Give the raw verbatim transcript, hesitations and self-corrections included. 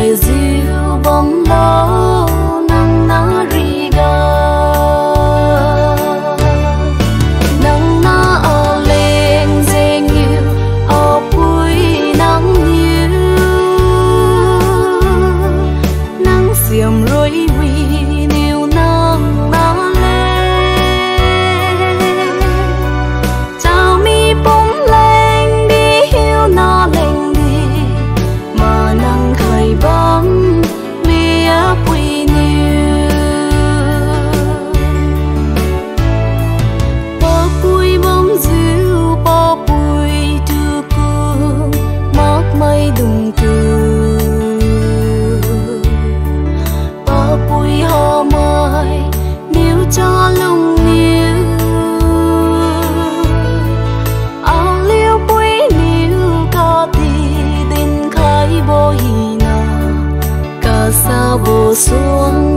Dejiu bamlo nang nariga, nang na aleng jengniu, apui nangniu, nang siam roi winiu nang naleng. Chami pum leng di hiuna leng di, manang khai bam mi apui niu. Papui bamjiu papui tu ku makmaidung tu. Papui hamai niu chalung niu, aliu pui niu kati dinkhaibo hina, kasabo suang